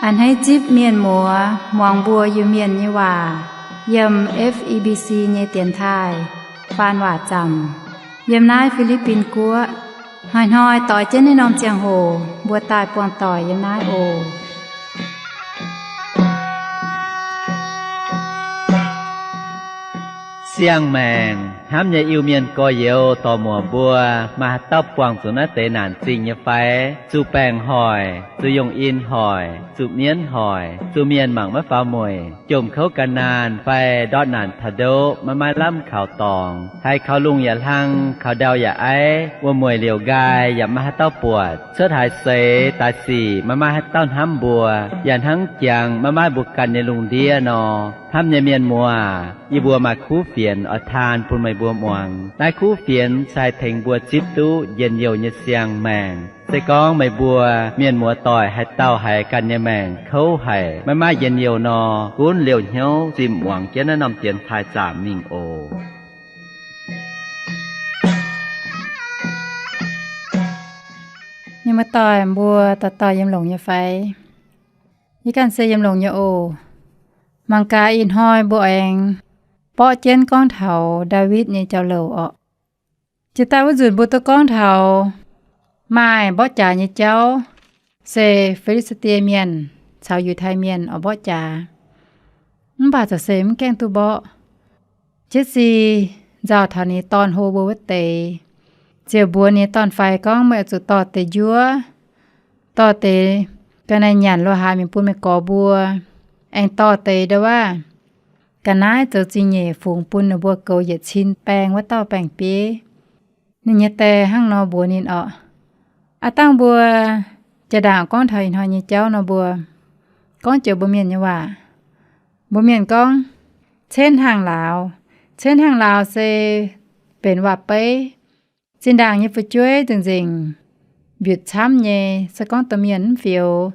A'hneiv zipv mienh muoz muangx mbuo Iu-Mienh nyei waac yiem F E B C nyei dienx taaih faan waac zaamc yiem naaiv Fi^li^bin Guoqv. Hnoi-hnoi doix jienv naaiv norm ziangh hoc mbuo daaih buangh doic yiem naaiv oc. Siang-maengc hnamv nyei Iu-Mienh gorx-youz dorc-muoc mbuo, maaih haaix dauh buangh zuqc naaiv deix naanc zingh nyei fai? Zuqc baengc hoic, zuqc yongh in hoic, zuqc mienv hoic, zuqc mienh mangc maiv faaux mueic, jomc kouv gan naanh fai ndortv naanc taux ndoqv maiv maaih lamh kaux dorngx, haiz kaux lungh yaac hlang, kaux ndau yaac aiv, wuom-mueic liouc nqaai yaac maiv maaih haaix dauh buatc, cuotv haaix seix daaih sic maiv maaih haaix dauh hnamv mbuo, yaac hnangv jangx maiv maaih mbuo ganh nyei lungh ndiev nor. Hnamv nyei mienh muoz, yie mbuo maaih kuv fienx oix taan bun meih mbuo muangx. Naaiv kuv fienx se haih tengx mbuo zipv duqv njien-youh nyei siang-maengc. Se gorngv meih mbuo mienh muoz doic haaix dauh haiz ganh nyei maengc kouv haic, maiv maaih njien-youh nor, gunv liouh hnyouv zimh muangx jienv naaiv norm dienx taaih zaamc mingh oc. Mienh muoz doic mbuo dauh dauh yiem longx nyei fai? Yie ganh se yiem longx nyei oc. Mangc gaax ih hnoi mbuo aengx borqv jienv gorngv taux Ndaawitv nyei jauv-louc orqc. Jiex daaih wuov nzunc mbuo duqv gorngv taux maaih mborqv jaax nyei jauv, se Fi^li^saa^die Mienh caux Yiutai Mienh oix mborqv jaax. Mv baac za'gengh se mv gaengh duqv mborqv. Jetv^si nzauh taux ninh nyei dorn hlo mbuo wuov deix, ziouc mbuox ninh nyei dorn-faix gorngv, Meih oix zuqc dorh deix njuov, dorh deix ga'naaiv nyanc lo haaix mingh bun meih gorx mbuo, aengx dorh deix ndau wuov ga'naaiv zoux zingh nyeic fungx bun ninh mbuo goux yietc cin baeng wuov dauh baeng-bieiv. Ninh nyei die hnangv nor mbuox ninh orqc. Aav dangh mbuo jaa-ndaangc gorngv taux ih hnoi nyei jauv nor, mbuo gorngv joux mbuo mienh nyei waac. Mbuo mienh gorngv, Cenv hnaangx-lauz. Cenv hnaangx-lauz se benx waac-beiv. Zinh ndaangc nyei fu'jueiv nzengc-nzengc mbiutc camv nyei, se gorngv domh mienh mv fioux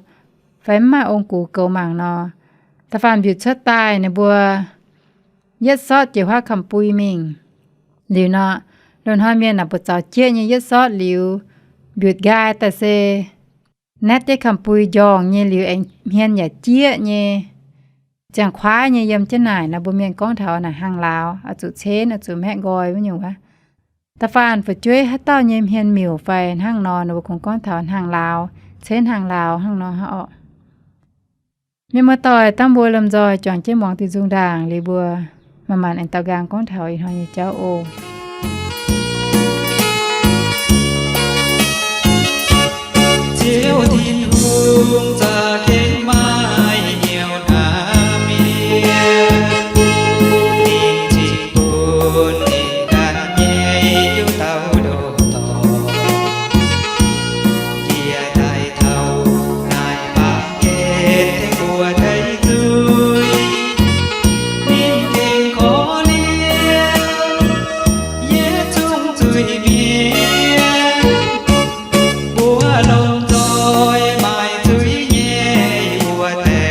fai mv maaih ong-gux goux mangc nor, da'faanh mbiutc cuotv daaih ninh mbuo yietv sortv jiex huaav kamx-bui mingh. Liuz nor, loz-hnoi mienh naaic buoz-zaux jieqv nyei yietv sortv liuz, mbiutc nqaai daaih se naetv jienv kamx-bui njorngh nyei liuz aengx hmien yaac jieqv nyei, ziangh kuaaiv nyei yiem jienv naaic nor, mbuo mienh gorngv taux naaic hnaangx-lauz, oix zuqc cenv, oix zuqc maeqv nqoi wuov nyungc wuov. Da'faanh fu'jueiv haaix dauh nyei hmien miuc fai hnangv nor, ninh mbuo kungx gorngv taux hnaangx-lauz, cenv hnaangx-lauz hnangv nor hnangv orqc. Mienh muoz-doic, dangh mbuo lomh nzoih juangc jienv muangx diuh nzung ndaangc liuz, mbuo manc-manc aengx daaux nqaang gorngv taux ih hnoi nyei jauv oc. Ziouv Tin-Hungh za'gengh maaih hnyouv hnamv mienh, ninh cingx bun ninh ganh nyei hnyouv dauh ndoh dorngc. Yie daaih taux naaic baamh gen tengx mbuo deic zuiz, ninh gengh korv-lienh yietc zungv zuiz-mienh. Mbuo lomh nzoih maaih zuiz nyei wuov deix.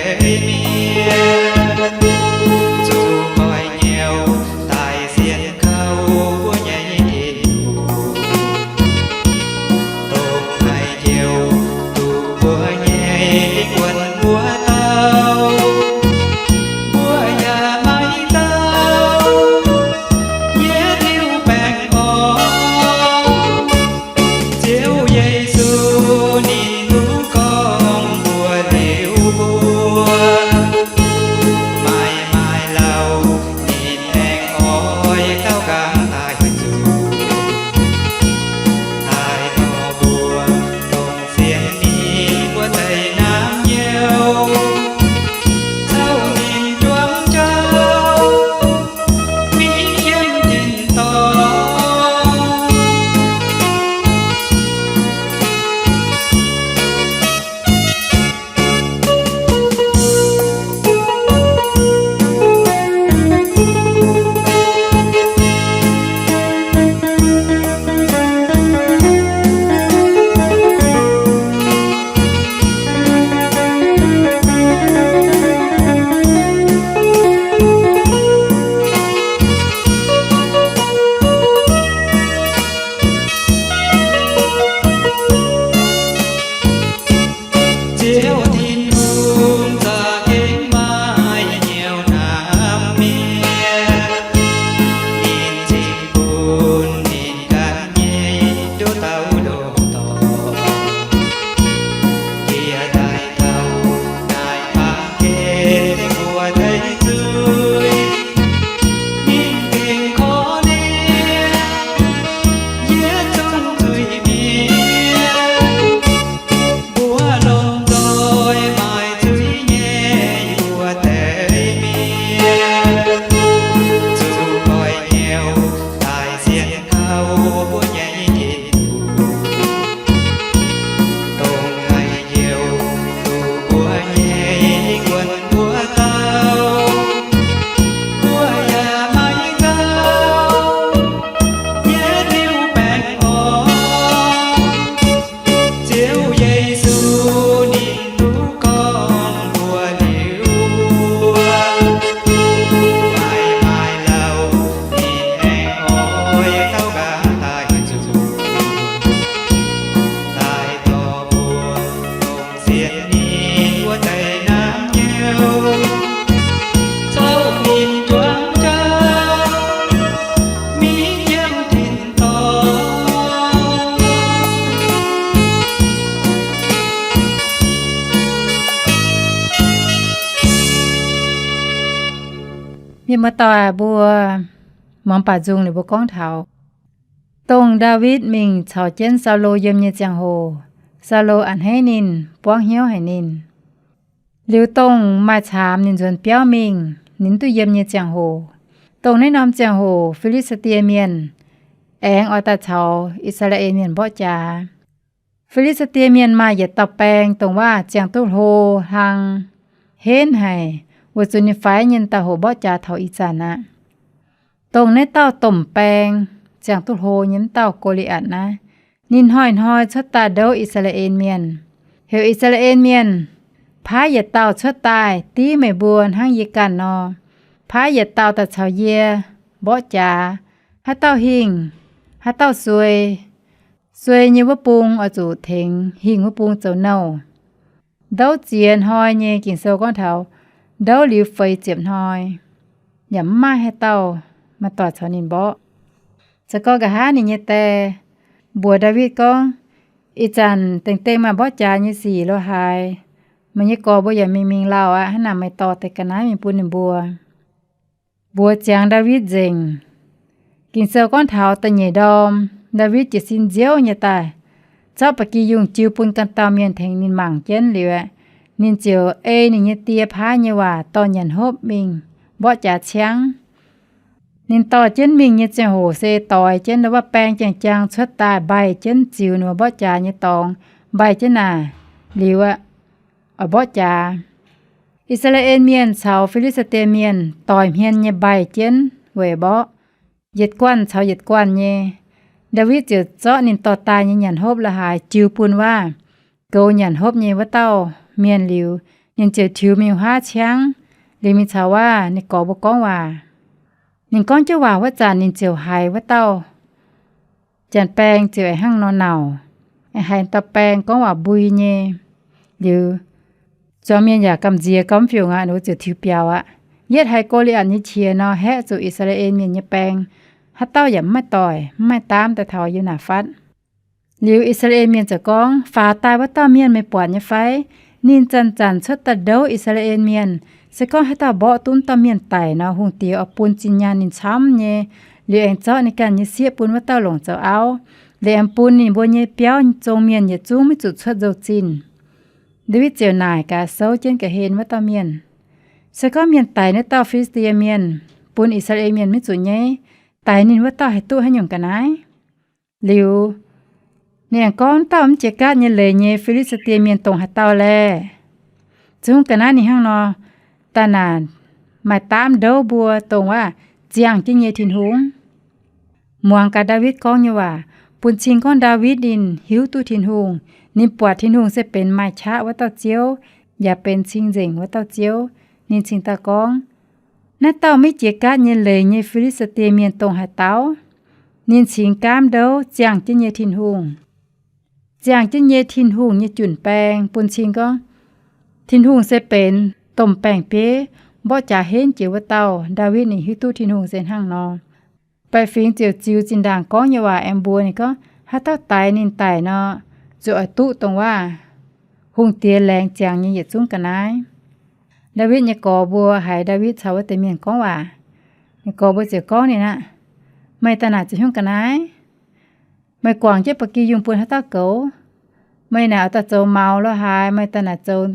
Mienh muoz-doic mbuo, muangx baac nzung liuz mbuo gorngv taux dongh Ndaawitv mingh caux jienv Saulo yiem nyei ziangh hoc, Saulo a'hneiv ninh, buangv hnyouv haic ninh. Liuz dongh maaih caamx ninh nzuonx biauv mingh, ninh mv duqv yiem nyei ziangh hoc, dongh naaiv norm ziangh hoc Fi^li^saa^die Mienh aengx oix daaih caux I^saa^laa^en Mienh mborqv jaax. Fi^li^saa^die Mienh maaih yietc dauh baeng, dongh waac ziangh duqv hlo hlang, henv haic, weic zuqc ninh faix nyei dauh hoc mborqv jaax taux ih zanc aqv. Dongh naaiv dauh domh baeng, ziangh duqv hlo nyei wuov dauh Go^li^atc naaiv, ninh hnoi-hnoi cuotv daaih ndouv I^saa^laa^en Mienh, heuc I^saa^laa^en Mienh paaiv yietc dauh cuotv daaih div meih mbuo hnangv yie ganh nor. Paaiv yietc dauh daaih caux yie mborqv jaax. Haaix dauh hingh, haaix dauh suei, suei nyei wuov bung oix zuqc tengx hingh wuov bung zoux nouh. Ndouv ziex hnoi nyei, Ging-Sou gorngv taux ndouv liuz feix ziepc hnoi, yaac mv maaih haaix dauh maaih doic caux ninh mborqv. Se gorngv nqa'haav ninh nyei die mbuox Ndaawitv gorngv, Ih zanc dengh dengh maaih mborqv jaax nyei sic lo haaix, meih nyei gorx mbuo yaac mingh mingh lauh aqv. Hnangv naaic meih dorh deix ga'naaiv mingh bun ninh mbuo. Mbuox ziangx Ndaawitv nzengc. Ging-Sou gorngv taux da'nyeic ndorm, Ndaawitv jiez sin nziouv nyei daaih, zorqv ba'gi yungh jiu bun ganh dauh mienh tengx ninh mangc jienv liuz aeqv, ninh ziouc ei ninh nyei die paaiv nyei waac dorh nyanc hopv mingh mborqv jaax ciangv. Ninh dorh jienv mingh nyei ziangh hoc se doix jienv ndau wuov baeng jang-jang cuotv daaih, mbaih jienv ziux ninh mbuo mborqv jaax nyei dorngx, mbaih jienv naaic liuz aqv, oix mborqv jaax. I^saa^laa^en Mienh caux Fi^li^saa^die Mienh doix hmien nyei mbaih jienv weic mborqv, yietc guanh caux yietc guanh nyei. Ndaawitv ziouc zorqv ninh dorh daaih nyei nyanc hopv la'haaix jiu bun waac goux nyanc hopv nyei wuov dauh mienh liuz, ninh ziouc tiux mingh wuov haav ciangv, liuz mingh caux waac ninh gorx mbuo gorngv waac. Ninh gorngv jienv waac wuov zanc ninh ziouc haiz wuov dauh janx-baeng ziouc aengx hnangv nor nauc, aengx haiz dauh baeng gorngv waac mbui nyei. Liuz zuangx mienh yaac gamh nziex gau mv fiuc aqv, ninh ziouc tiux biaux aqv. Yietv haiz Go^li^atc nyei qiex nor, haeqv zuqc I^saa^laa^en Mienh nyei baeng, haaix dauh yaac mv maaih doic, mv maaih daamv daaih taux yiem naaic fatv. Liuz I^saa^laa^en Mienh ziouc gorngv, Faaux daaih wuov dauh mienh meih buatc nyei fai? Ninh zanc-zanc cuotv daaih ndouv I^saa^laa^en Mienh. Se gorngv haaix dauh mborqv duqv wuov dauh mienh daic nor, hungh diex oix bun zinh nyaanh ninh camv nyei, liuz aengx zorqv ninh ganh nyei sieqv bun wuov dauh longc zoux auv, liuz aengx bun ninh mbuo nyei biauv zong mienh yietc zungv maiv zuqc cuotv nzou-zinh. Ndaawitv ziouc naaic gaax souv jienv ga'hlen wuov dauh mienh, Se gorngv mienh daix naaiv dauh Fi^li^saa^die Mienh bun I^saa^laa^en Mienh maiv zuqc nyaiv, daix ninh wuov dauh haih duqv haaix nyungc ga'naaiv? Liuz ninh aengx gorngv, Wuov dauh mv jiex gaatv nyei leiz nyei Fi^li^saa^die Mienh dongh haaix dauh laeh? Zungv ga'naaiv ninh hnangv nor daaih naaic maaih daamv ndouv mbuo dongh waac ziangh jienv nyei Tin-Hungh. Muangx gaax Ndaawitv gorngv nyei waac, bun cing gorngv Ndaawitv ninh hiuv duqv Tin-Hungh. Ninh buatc Tin-Hungh se benx maaih qaqv wuov dauh Ziouv, yaac benx cing-nzengc wuov dauh Ziouv. Ninh cingx daaih gorngv, Naaiv dauh maiv jiex gaatv nyei leiz nyei Fi^li^saa^die Mienh dongh haaix dauh? Ninh cingx gaamv ndouv ziangh jienv nyei Tin-Hungh. Ziangh jienv nyei Tin-Hungh nyei jun-baeng bun cing gorngv Tin-Hungh se benx domh baeng-bieiv, mborqv jaax henv jiex wuov dauh. Ndaawitv ninh hiuv duqv Tin-Hungh se hnangv nor. Baeqc fingx ziouc ziux zinh ndaangc gorngv nyei waac aengx mbuox ninh gorngv, Haaix dauh daix ninh daic nor, zuqc oix duqv dongh waac hungh diex laengz ziangx nyei yietc zungv ga'naaiv. Ndaawitv nyei gorx mbuo haiz Ndaawitv caux wuov deix mienh gorngv waac, ninh gorx mbuo ziouc gorngv ninh aqv, Meih daaih naaic zoux haaix nyungc ga'naaiv? Meih guangc jienv ba'gi yungh bun haaix dauh goux? Meih naaic oix daaih zoux maux lo haaix? Meih daaih naaic zoux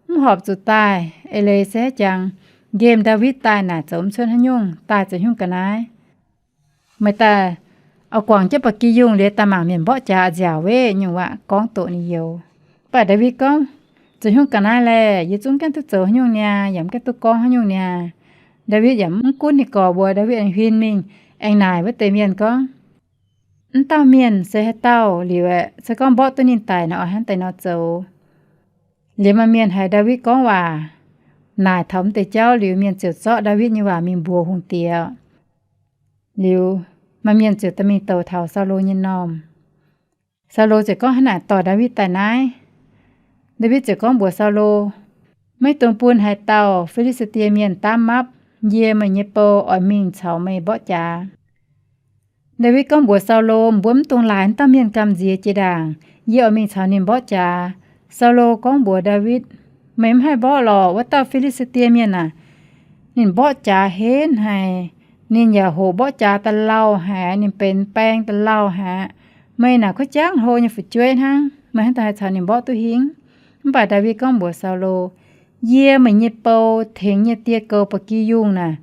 mv horpc zuqc daaih. Eix leiz se haiz jangx nqemh Ndaawitv daaih naaic zoux mv cuotv haaix nyungc, daaih zoux haaix nyungc ga'naaiv? Meih daaih oix guangc jienv ba'gi yungh liuz daaih mangc mienh mborqv jaax nziaauc weqv nyungc waac gorngv doqc ninh youz. Mv baac Ndaawitv gorngv, Zoux haaix nyungc ga'naaiv laeh? Yie zungv gaengh duqv zoux haaix nyungc niaa, yaac mv gaengh duqv gorngv haaix nyungc niaa. Ndaawitv yaac mv gunv ninh gorx mbuox, Ndaawitv aengx huin mingh aengx naaic wuov deix mienh gorngv, Mv dauh mienh se haaix dauh? Liuz aeqv, se gorngv mborqv duqv ninh daic nor, oix hnangv deix nor zoux. Liuz maaih mienh haiz Ndaawitv gorngv waac naaic taux mv deix jauv liuz, mienh ziouc zorqv Ndaawitv nyei waac mingh mbuox hungh diex. Liuz maaih mienh ziouc dorh mingh douc taux Saulo nyei m'normh. Saulo ziouc gorngv, Hnangv naaic dorh Ndaawitv daaih naaiv. Ndaawitv ziouc gorngv mbuox Saulo, Maiv dungx bun haaix dauh Fi^li^saa^die Mienh daamv mapv. Yie, meih nyei bou, oix mingh caux meih mborqv jaax. Ndaawitv gorngv mbuox Saulo, Mbuo mv dungx laaix wuov dauh mienh gamh nziex jiex ndaangc. Yie oix mingh caux ninh mborqv jaax. Saulo gorngv mbuox Ndaawitv, Meih mv haih mborqv lorqc. Wuov dauh Fi^li^saa^die Mienh aah! Ninh mborqv jaax henv haic. Ninh yaac hoqc mborqv jaax da'lauh haic, ninh benx baeng da'lauh haic. Meih naaic kuv jangv hlo nyei fu'jueiv hnangv, meih hnangv daaih haih caux ninh mborqv duqv hingv? Mv baac Ndaawitv gorngv mbuox Saulo, Yie, meih nyei bou, tengx nyei die goux ba'gi yungh naaic.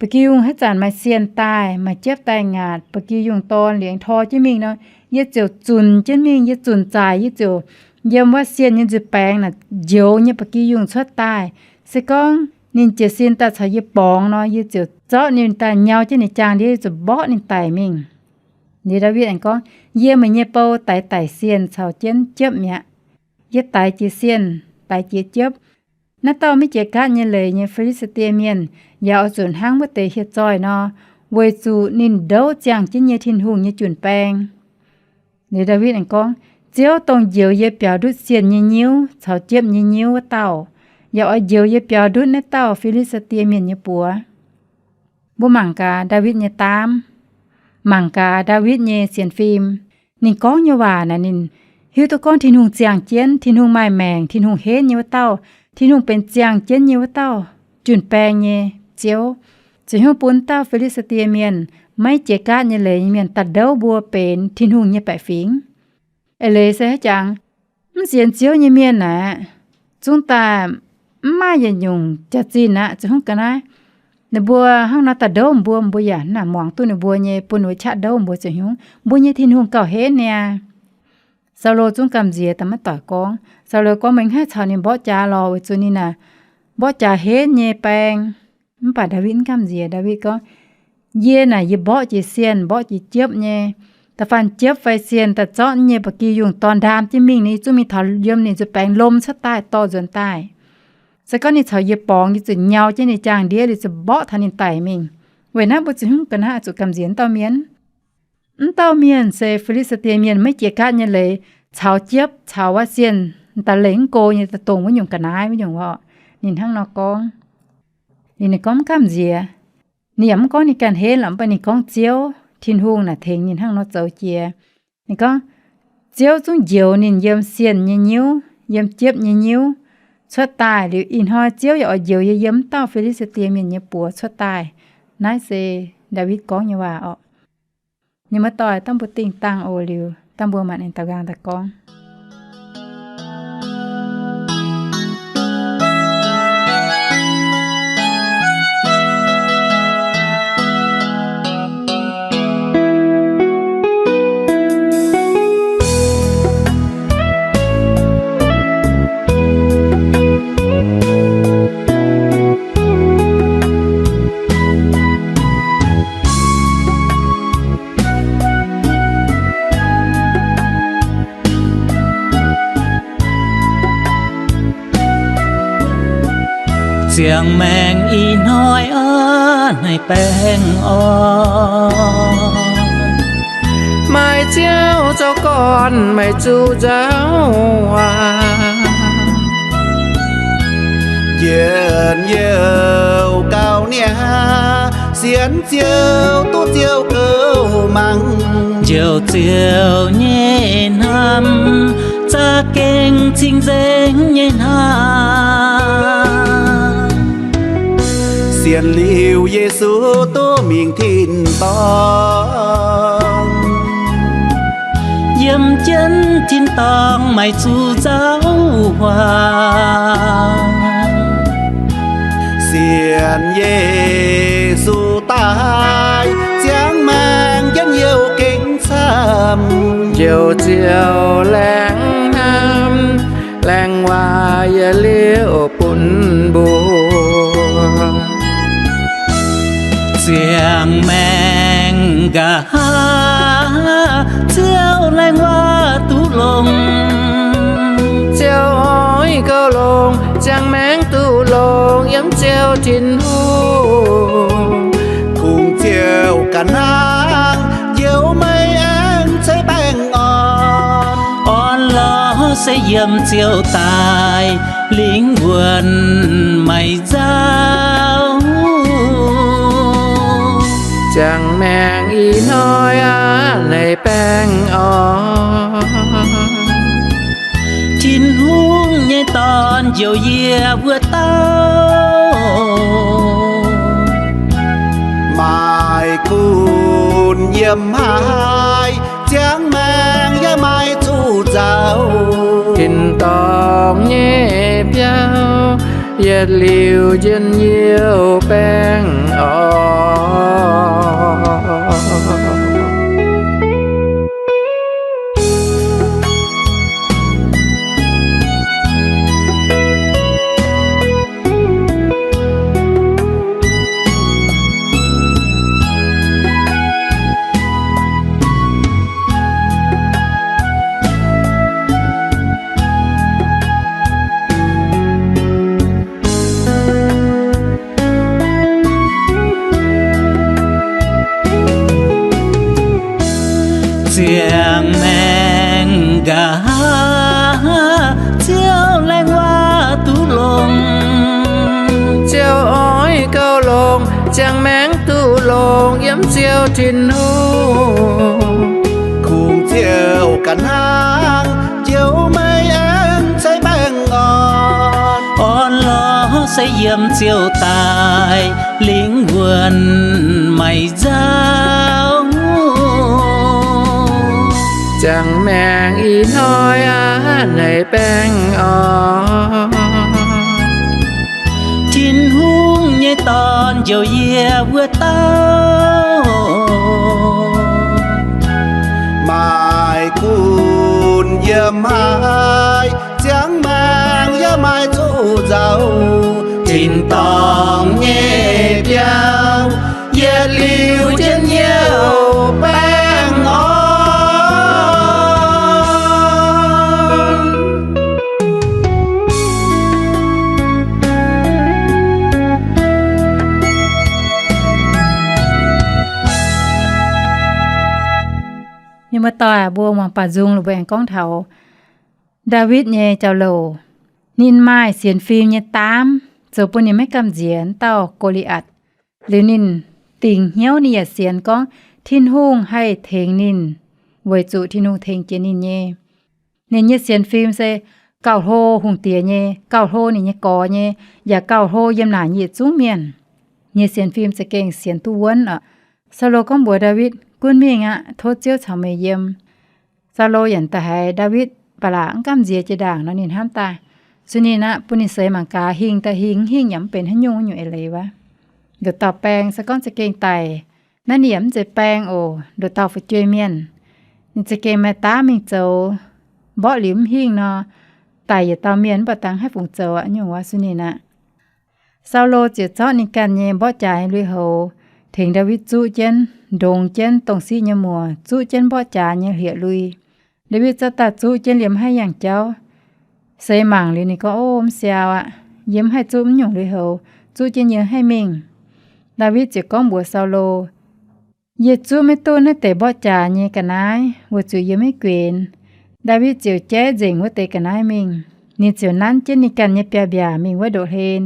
Ba'gi yungh haaix zanc maaih sienh daaih, maaih jiepv daaih ngaatc, ba'gi yungh dorn liengx tor jienv mingh nor, yie ziouc zunc jienv mingh, yie zunc zaaic, yie ziouc yiem wuov sienh nyei nzuih baengx naaic njoux nyei ba'gi yungh cuotv daaih. Se gorngv ninh jiez sin daaih caux yie borngz nor, yie ziouc zorqv ninh daaih nyau jienv ninh jaang ndiev, yie ziouc mborqv ninh daic mingh. Liuz Ndaawitv aengx gorngv, Yie, meih nyei bou, daix daic sienh caux jienv jiepv mi'aqv. Yie daix jiex sienh, daix jiex jiepv. Naaiv dauh maiv jiex gaatv nyei leiz nyei Fi^li^saa^die Mienh yaac oix zuqc hnangv wuov deix hieh zoih nor, weic zuqc ninh ndouv ziangh jienv nyei Tin-Hungh nyei jun-baeng. Liuz Ndaawitv aengx gorngv, Ziouv, dongh njoux yie biaux ndutv sienh nyei nyiuv caux jiepv nyei nyiuv wuov dauh, yaac oix njoux yie biaux ndutv naaiv dauh Fi^li^saa^die Mienh nyei buoz. Mbuo mangc gaax Ndaawitv nyei daamv, mangc gaax Ndaawitv nyei sienx fim. Ninh gorngv nyei waac naaic, ninh hiuv duqv gorngv Tin-Hungh ziangh jienv, Tin-Hungh maaih maengc, Tin-Hungh henv nyei wuov dauh, Tin-Hungh benx ziangh jienv nyei wuov dauh, jun-baeng nyei Ziouv, ziouc hnyouv bun dauh Fi^li^saa^die Mienh maiv jiex gaatv nyei leiz nyei mienh daaih ndouv mbuo benx Tin-Hungh nyei baeqc fingx. Eix leiz se haaix jangx, mv sienx Ziouv nyei mienh aeqv, zungv daaih mv maaih yietc nyungc jaax-zinh aqv. Ziouc hnyouv ga'naaiv, ninh mbuo hnangv nor daaih ndouv mbuo, mbuo yaac mv nangc muangx duqv ninh mbuo nyei, bun ninh mbuo qaqv ndouv mbuo ziouc hnyouv mbuo nyei Tin-Hungh gauh henv niaa. Saulo zungv gamh nziex daaih maiv doic gorngv. Saulo gorngv, Meih haih caux ninh mborqv jaax lorqc, weic zuqc ninh naaic mborqv jaax henv nyei baeng. Mv baac Ndaawitv mv gamh nziex. Ndaawitv gorngv, Yie naaic yie mborqv jiex sienh, mborqv jiex jiepv nyei. Da'faanh jiepv fai sienh daaih zorqv nyei ba'gi yungh dorn ndaam jienv mingh, ninh zungv mingh taux yiem ninh nzuih baengx lomh cuotv daaih, dorh nzuonx daaih. Se gorngv ninh caux yie borngz, yie zuqc nyau jienv ninh jaang ndiev, yie zuqc mborqv taux ninh daic mingh. Weic naaiv mbuo ziouc hnyouv ga'naaiv oix zuqc gamh nziex mv dauh mienh. Mv dauh mienh se Fi^li^saa^die Mienh maiv jiex gaatv nyei leiz caux jiepv caux wuov sienh daaih lengc mv go nyei, daaih dongh wuov nyungc ga'naaiv wuov nyungc orqc. Ninh hnangv nor gorngv. Ninh, ninh gorngv mv gamh nziex. Ninh yaac mv gorngv ninh ganh henv lorqc, mv baac ninh gorngv Ziouv Tin-Hungh naaic tengx ninh hnangv nor zoux jiex. Ninh gorngv, Ziouv zungv njoux ninh yiem sienh nyei nyiuv, yiem jiepv nyei nyiuv cuotv daaih. Liuz ih hnoi Ziouv yaac oix njoux yie yiem mv dauh Fi^li^saa^die Mienh nyei buoz cuotv daaih. Naaiv se Ndaawitv gorngv nyei waac orqc. Mienh muoz-doic, dangh mbuo dingh dangh oc. Liuz dangh mbuo maanc aengx daux nqaang daaih gorngv. Ziangh maengc ih hnoi aav hneiv baengh orn, maaih Ziouv zoux gorn-maiv zuqc nzauh waac. Njien-youh gauh niaa, sienx Ziouv duqv Ziouv gouv mangc. Njoux Ziouv nyei hnamv, za'gengh cing-nzengc nyei hnamv. Sienx liuz Yesu duqv mingh tin-dorngh, yiem jienv tin-dorngh maiv zuqc nzauh waac. Sienx Yesu daaih, ziangh maengc njien-youh gengh camv. Njoux Ziouv laengz hnamv, laengz waac yietc liuz bun mbuo. Ziangh maengc nqa'haav, Ziouv laengz waac duqv longx. Ziouv oix gouv longx, ziangh maengc duqv longx yiem Ziouv Tin-Hungh. Kungx Ziouv ganh hnangv, njoux maiv aengx ceix baengh orn. Orn lorz se yiem Ziouv daaih, lingh wuonh maiv nzauh. Ziangh maengc ih hnoi aav hneiv baengh orn, Tin-Hungh nyei Dorn njoux yie wuov dauh. Yiem haaix ziangh maengc yaac maaih zuqc nzauh, tin-dorngh nyei biauv, yietc liuz njien-youh baengh orn. Ziangh maengc nqa'haav Ziouv laengz waac duqv longx. Ziouv oix gauh longx, ziangh maengc duqv longx yiem Ziouv Tin-Hungh. Kungx Ziouv ganh hnangv, Ziouv maiv aengx ceix baengh orn. Orn lorz se yiem Ziouv daaih, lingh wuonh maaih nzauh. Ziangh maengc ih hnoi aqv, naaic baengh orn. Tin-Hungh nyei Dorn njoux yie wuov dauh, maaih gunv yiem haaix ziangh maengc yaac maaih zuqc nzauh. Tin-dorngh nyei biauv yietc liuz njien-youh baengh orn. Mienh muoz-doic, mbuo muangx baaux nzung liuz mbuo aengx gorngv taux Ndaawitv nyei jauv-louc. Ninh maaih sienx fim nyei daamv zoux bun ninh maiv gamh nziex wuov dauh Go^li^atc. Liuz ninh dingc hnyouv ninh yaac sienx gorngv Tin-Hungh haih tengx ninh, weic zuqc Tin-Hungh tengx jiex ninh nyei. Ninh nyei sienx fim se gauh hlo hungh diex nyei, gauh hlo ninh nyei gorx nyei, yaac gauh hlo yiem naaic yietc zungv mienh nyei sienx fim za'gengh sienx duqv wuonv oc. Saulo gorngv mbuox Ndaawitv, Gunv mingh aqv. Tov Ziouv caux meih yiem. Saulo yaac da'haiz Ndaawitv ba'laqc mv gamh nziex jiex ndaangc nor ninh hnamv daaih, sueih ninh aqv, bun ninh seix mangc gaax, hingh daaih hingh, hingh yaac mv benx haaix nyungc wuov nyungc eix leiz wuov. Nduqc dauh baeng se gorngv za'gengh daic, naaiv ninh yaac mv zeiz baeng oc, nduqc dauh fu'jueiv mienh. Ninh za'gengh maaih daav mingh zoux, mborqv liuz mv hingh nor, daic yietc dauh mienh mv baac dangh haih fungc zoux aqv nyungc wuov sueih ninh aqv. Saulo ziouc zorqv ninh ganh nyei mborqv jaax nyei lui-houx tengx Ndaawitv zuqv jienv, ndongx jienv dongh siqv nyei muoc, zuqv jienv mborqv jaax nyei hlieqv-lui. Ndaawitv zorqv daaih zuqv jienv liemh mv haih yangh jauv. Seix mangc liuz ninh gorngv, Ov, mv siaau aqv. Yie mv haih zuqv mv nyungc lui-houx, zuqv jienv yie haih mingh. Ndaawitv ziouc gorngv mbuox Saulo, Yie zuqv maiv duqv naaiv deix mborqv jaax nyei ga'naaiv, weic zuqc yie maiv guenx. Ndaawitv ziouc jaiv nzengc wuov deix ga'naaiv mingh. Ninh ziouc nanv jienv ninh ganh nyei biaav-mbiaac mingh wuov ndoqv hlen,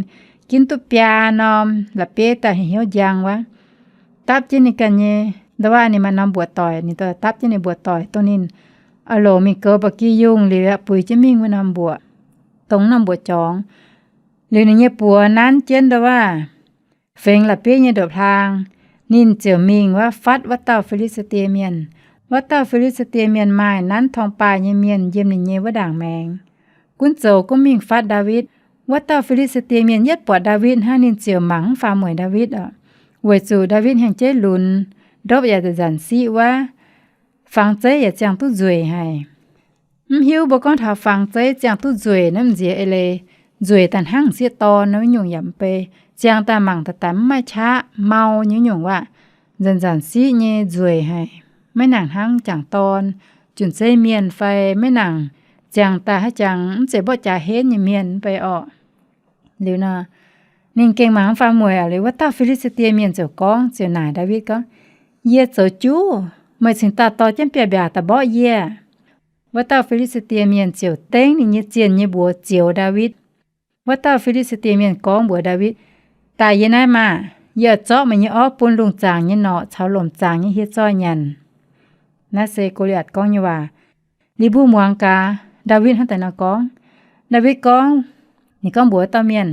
ginv duqv biaa norm la'bieiv daaih hnyouv njang wuov. Dapv jienv ninh ganh nyei, ndau wuov ninh maaih norm mbuoqc doic, ninh dapv jienv ninh mbuoqc doic dongh ninh oix longc mingh goux ba'gi yungh liuz aqv, buix jienv mingh wuov norm mbuoqc, dongh norm mbuoqc jorngx. Liuz ninh nyei buoz nanv jienv ndau wuov fengx la'bieiv nyei ndoqv-hlaang. Ninh ziouc mingh wuov fatv wuov dauh Fi^li^saa^die Mienh. Wuov dauh Fi^li^saa^die Mienh maaih nanv torngv-baaih nyei mienh yiem ninh nyei wuov ndaangc maengx. Gunv zoux gunv mingh fatv Ndaawitv. Wuov dauh Fi^li^saa^die Mienh yietv buatc Ndaawitv hnangv, ninh ziouc mangc mv faaux mueic Ndaawitv oc, weic zuqc Ndaawitv hnyangx-jeiv lunx, ndopv yaac nzanc-siqv wuov, fangx zeiv yaac ziangh duqv nzueic haic. Mv hiuv mbuo gorngv taux fangx zeiv ziangh duqv nzueic naaiv m'nziex eix leiz nzueic daaih hnangv sieqv dorn naaiv nyungc yaac mv bei. Ziangh daaih mangc daaih daaih mv maaih qaqv, mau nyei nyungc waac, nzanc-nzanc-siqv nyei nzueic haic, maiv nangc hnangv jangc dorn, jun-zeiv mienh fai maiv nangc ziangh daaih haaix jangx mv zeiz mborqv jaax henv nyei mienh mv bei orqc. Liuz nor, ninh gengh mangc mv faaux mueic. Liuz wuov dauh Fi^li^saa^die Mienh ziouc gorngv, ziouc naaic Ndaawitv gorngv, Yie zoux juv, meih cingx daaih dorh jienv biaav-mbiaac daaih mborqv yie. Wuov dauh Fi^li^saa^die Mienh ziouc dengv ninh nyei zienh nyei mbuox zioux Ndaawitv. Wuov dauh Fi^li^saa^die Mienh gorngv mbuox Ndaawitv, Daaih yie naaiv maah! Yie oix zorqv meih nyei orv bun lungh zaangc nyei norqc caux lomc zaangc nyei hieh zoih nyanc. Naaiv se Go^li^aatc gorngv nyei waac. Liuz mbuo muangx gaax Ndaawitv hnangv daaih nor gorngv. Ndaawitv gorngv, ninh gorngv mbuox wuov dauh mienh,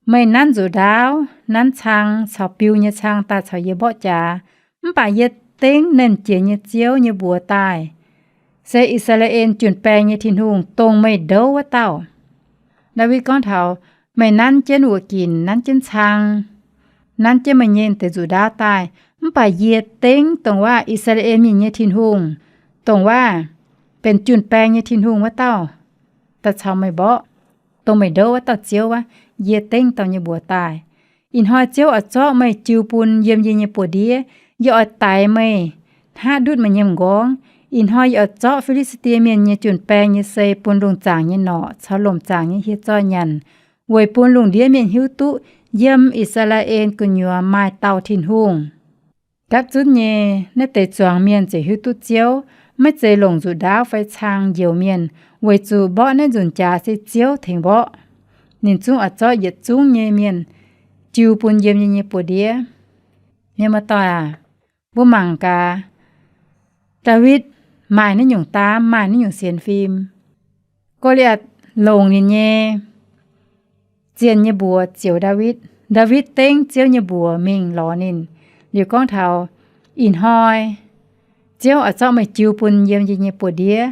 Meih nanv nzuqc ndaauv, nanv cang caux biu nyei cang daaih caux yie mborqv jaax, mv baac yie dengv Nernh Jiex nyei Ziouv nyei mbuox daaih, se I^saa^laa^en jun-baeng nyei Tin-Hungh, dongh meih ndouv wuov dauh. Ndaawitv gorngv taux, meih nanv jienv wuoqc ginc, nanv jienv cang, nanv jienv meih nyei deix nzuqc ndaauv daaih, mv baac yie dengv dongh waac I^saa^laa^en Mienh nyei Tin-Hungh, dongh waac benx jun-baeng nyei Tin-Hungh wuov dauh, daaih caux meih mborqv, dongh meih ndouv wuov dauh Ziouv aqv. Yie dengv dauh nyei mbuox daaih. Ih hnoi Ziouv oix zorqv meih jiu bun yiem yie nyei buoz-ndiev. Yie oix daix meih, hnaqv ndutv meih nyei m'nqorngv. Ih hnoi yie oix zorqv Fi^li^saa^die Mienh nyei jun-baeng nyei sei bun lungh zaangc nyei norqc caux lomc zaangc nyei hieh zoih nyanc, weic bun lungh ndiev mienh hiuv duqv yiem I^saa^laa^en gu'nyuoz maaih dauh Tin-Hungh. Gapv zunv nyei, naaiv deix zuangx mienh ziouc hiuv duqv Ziouv, maiv zeiz longc nzuqc ndaauv fai cang njoux mienh, weic zuqc mborqv naaiv nzunc jaax se Ziouv tengx mborqv. Ninh zungv oix zorqv yietc zungv nyei mienh jiu bun yiem yie nyei buoz-ndiev. Mienh muoz-doic aac, mbuo mangc gaax, Ndaawitv maaih naaiv nyungc daamv, maaih naaiv nyungc sienx fim. Go^li^aatc longc ninh nyei zienh nyei mbuox zioux Ndaawitv. Ndaawitv dengv Ziouv nyei mbuox mingh lorz ninh, liuz gorngv taux, ih hnoi Ziouv oix zorqv meih jiu bun yiem yie nyei buoz-ndiev.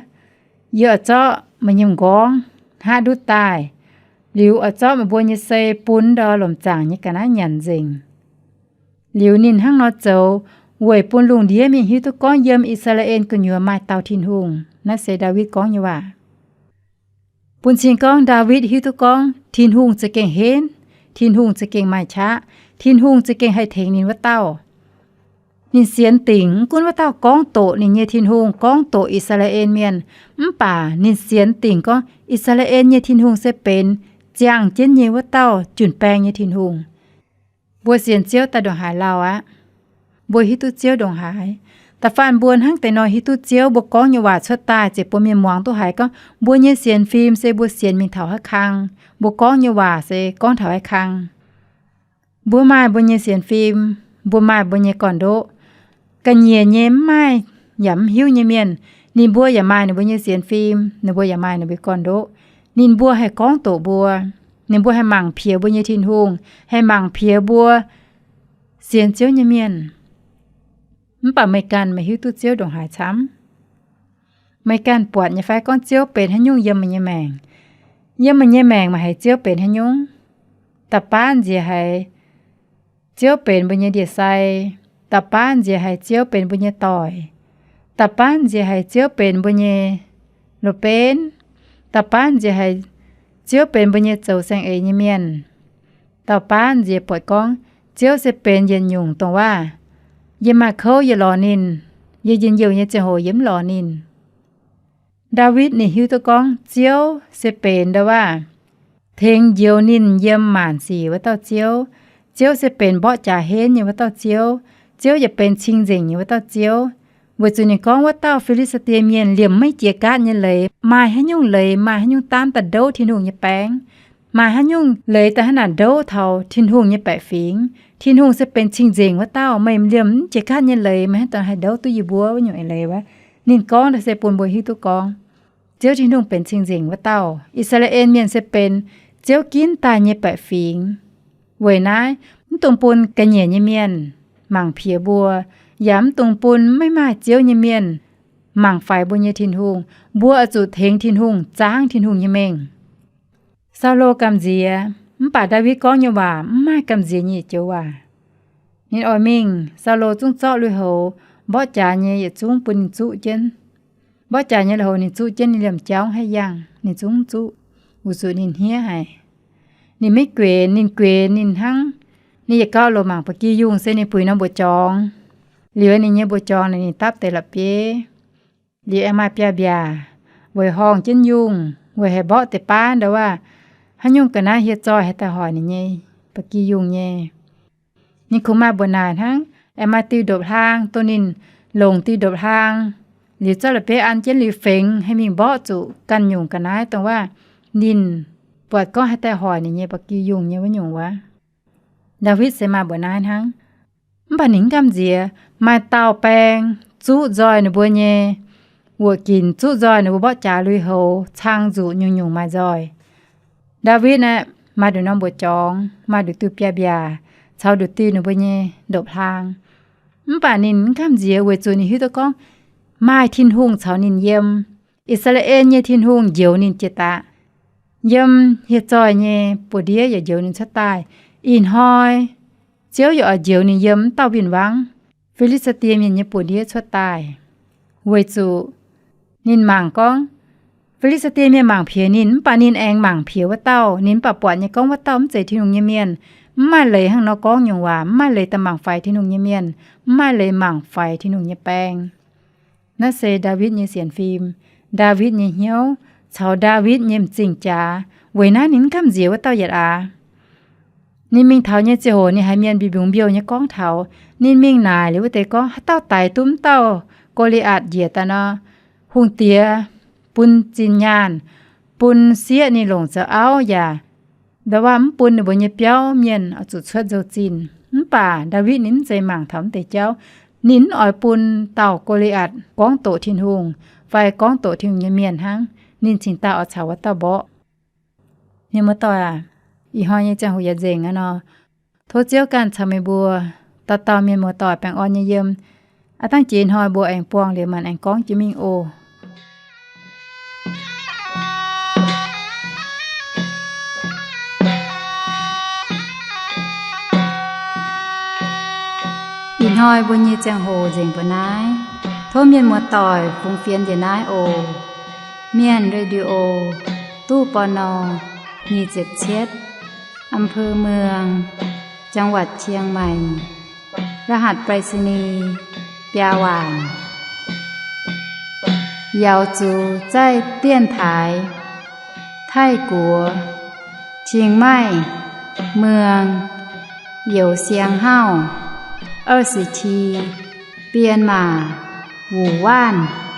Yie oix zorqv meih nyei m'nqorngv hnaqv ndutv daaih, liuz oix zorqv meih mbuo nyei sei bun ndau lomc zaangc nyei ga'naaiv nyanc nzengc. Liuz ninh hnangv nor zoux weic bun lungh ndiev mienh hiuv duqv gorngv yiem I^saa^laa^en gu'nyuoz maaih dauh Tin-Hungh. Naaiv se Ndaawitv gorngv nyei waac. Bun cing gorngv Ndaawitv hiuv duqv gorngv Tin-Hungh za'gengh henv, Tin-Hungh za'gengh maaih qaqv, Tin-Hungh za'gengh haih tengx ninh wuov dauh. Ninh sienx dingc mv gunv wuov dauh gorngv doqc ninh nyei Tin-Hungh, gorngv doqc I^saa^laa^en Mienh, mv baac ninh sienx dingc gorngv I^saa^laa^en nyei Tin-Hungh se benx ziangh jienv nyei wuov dauh jun-baeng nyei Tin-Hungh. Mbuo sienx Ziouv daaih ndongc haaix lauh aqv, mbuo hiuv duqv Ziouv ndongc haaix. Da'faanh mbuo hnangv deix nor hiuv duqv Ziouv, mbuo gorngv nyei waac cuotv daaih ziouc bun mienh muangx duqv haiz gorngv mbuo nyei sienx fim se mbuo sienx mingh taux haaix kang, mbuo gorngv nyei waac se gorngv taux haaix kang. Mbuo maaih mbuo nyei sienx fim, mbuo maaih mbuo nyei gorn-ndoqv. Ga'nyiec nyei mv maaih yaac mv hiuv nyei mienh, ninh mbuo yaac maaih ninh mbuo nyei sienx fim, ninh mbuo yaac maaih ninh mbuo gorn-ndoqv. Ninh mbuo haih gorngv doqc mbuo, ninh mbuo haih mangc piex mbuo nyei Tin-Hungh, haih mangc piex mbuo sienx Ziouv nyei mienh. Mv baac meih ganh meih hiuv duqv Ziouv ndongc haaix camv? Meih ganh buatc nyei fai gorngv Ziouv benx haaix nyungc yiem meih nyei maengc? Yiem meih nyei maengc meih haiz Ziouv benx haaix nyungc? Da'baav nziex haiz Ziouv benx mbuo nyei ndie-sai. Da'baav nziex haiz Ziouv benx mbuo nyei doic. Da'baav nziex haiz Ziouv benx mbuo nyei loz-benv. Da'baav nziex haiz Ziouv benx mbuo nyei zoux saeng-eix nyei mienh. Da'baav nziex buatc gorngv Ziouv se benx yietc nyungc dongh waac, yie maaih kouv yie lorz ninh, yie njien-youh nyei ziangh hoc yie mv lorz ninh. Ndaawitv ninh hiuv duqv gorngv Ziouv se benx ndongh waac tengx njoux ninh yiem maanc sic wuov dauh Ziouv. Ziouv se benx mborqv jaax henv nyei wuov dauh Ziouv. Ziouv yaac benx cing-nzengc nyei wuov dauh Ziouv. Weic zuqc ninh gorngv wuov dauh Fi^li^saa^die Mienh liemh maiv jiex gaatv nyei leiz, maaih haaix nyungc leiz, maaih haaix nyungc daamv daaih ndouv Tin-Hungh nyei baengc, maaih haaix nyungc leiz daaih hnangv naaic ndouv taux Tin-Hungh nyei baeqc fingx. Tin-Hungh se benx cing-nzengc wuov dauh, meih liemh mv jiex gaatv nyei leiz, meih hnangv daaih haih ndouv duqv yie mbuo wuov nyungc eix leiz wuov. Ninh gorngv daaih se bun mbuo hiuv duqv gorngv Ziouv Tin-Hungh benx cing-nzengc wuov dauh. I^saa^laa^en Mienh se benx Ziouv ginv daaih nyei baeqc fingx. Weic naaiv, mv dungx bun ga'nyiec nyei mienh mangc piex mbuo, yaac mv dungx bun maiv maaih Ziouv nyei mienh mangc faix mbuo nyei Tin-Hungh. Mbuo oix zuqc tengx Tin-Hungh zaangv Tin-Hungh nyei mengh. Saulo gamh nziex, mv baac Ndaawitv gorngv nyei waac mv maaih gamh nziex nyei joux waac. Ninh oix mingh, Saulo zungv zorqv lui-houx, mborqv jaax nyei yietc zungv bun ninh zuqv jienv. Mborqv jaax nyei lui-houx ninh zuqv jienv, ninh liemh jauv haih yangh, ninh zungv zuqv, weic zuqc ninh hniev haic. Ninh maiv guenx, ninh guenx ninh hnangv. Ninh yietc gauh loc mangc ba'gi yungh se ninh puix norm mbuoqc jorngx. Liuz ninh nyei mbuoqc jorngx naaic ninh dapv deix la'bieiv. Liuz aengx maaih biaav-mbiaac weic horngh jienv yungh, weic haih mborqv deix baav ndau waac, haaix nyungc ga'naaiv hieh zoih haih daaih hoic ninh nyei ba'gi yungh nyei. Ninh kungx maaih mbuoqc naaic hnangv, aengx maaih diuh ndopv-hlaang dongh ninh longc diuh ndopv-hlaang liuz zorqv la'bieiv an jienv liuz fengx haih mingh mborqv zuqc ganh nyungc ga'naaiv dongh waac ninh buatc gorngv haih daaih hoic ninh nyei ba'gi yungh nyei wuov nyungc wuov. Ndaawitv se maaih mbuoqc naaiv hnangv. Mv baac ninh mv gamh nziex, maaih dauh baeng zuqv nzoih ninh mbuo nyei wuoqc ginc, zuqv nzoih ninh mbuo mborqv jaax lui-houx, cang nzuqc nyungc-nyungc maaih nzoih. Ndaawitv aeqv, maaih nduqc norm mbuoqc jorngx, maaih nduqc diuh biaav-mbiaac, caux nduqc diuh ninh mbuo nyei ndopv-hlaang. Mv baac ninh mv gamh nziex weic zuqc ninh hiuv duqv gorngv maaih Tin-Hungh caux ninh yiem. I^saa^laa^en nyei Tin-Hungh njoux ninh jiex daaih. Yiem hieh zoih nyei buoz-ndiev yaac njoux ninh cuotv daaih. Ih hnoi Ziouv yaac oix njoux ninh yiem wuov dauh win-wangv, Fi^li^saa^die Mienh nyei buoz-ndiev cuotv daaih. Weic zuqc ninh mangc gorngv Fi^li^saa^die Mienh mangc piex ninh, mv baac ninh aengx mangc piex wuov dauh. Ninh mv baac buatc nyei gorngv wuov dauh mv zeiz Tin-Hungh nyei mienh, mv maaih leiz hnangv nor gorngv nyungc waac, mv maaih leiz daaih mangc faix Tin-Hungh nyei mienh, mv maaih leiz mangc faix Tin-Hungh nyei baeng. Naaiv se Ndaawitv nyei sienx fim, Ndaawitv nyei hnyouv caux Ndaawitv nyei m'zing jaax. Weic naaiv ninh mv gamh nziex wuov dauh yietc aax. Ninh mingh taux nyei ziangh hoc ninh haiz mienh mbiungc-mbiouh nyei gorngv taux. Ninh mingh naaic liuz wuov deix gorngv, Haaix dauh daix duqv wuov dauh Go^li^aatc njiec daaih nor, hungh diex bun zinh nyaanh, bun sieqv ninh longc zoux auv yaac nda waav mv bun ninh mbuo nyei biauv mienh oix zuqc cuotv nzou-zinh. Mv baac Ndaawitv ninh mv zeiz mangc taux wuov deix jauv. Ninh mv oix bun dauh Go^li^aatc gorngv doqc Tin-Hungh fai gorngv doqc Tin-Hungh nyei mienh hnangv. Ninh cingx daaih oix caux wuov dauh mborqv. Mienh muoz-doic aac, ih hnoi nyei ziangh hoc yaac nzengc aqv nor. Tov Ziouv ganh caux meih mbuo dauh dauh mienh muoz-doic baengh orn nyei yiem. Aav dangh jiex hnoi mbuo aengx buangh liuz maanc aengx gorngv jiex mingh oc. Ih hnoi mbuo nyei ziangh hoc nzengc mbuo naaiv. Tov mienh muoz-doic fungx fienx njiec naaiv oc. Mienh Radio, ตู้ ปณ. nyic ziepc cietv, อำเภอเมือง จังหวัดเชียงใหม่ รหัสไปรษณีย์ biaa waanc. 瑶族在电台 Taiv-Guoqv, Chiang Mai, Muang, Youz Siang Hauv, 二十七, Bienh Maac, Wuc Waanv.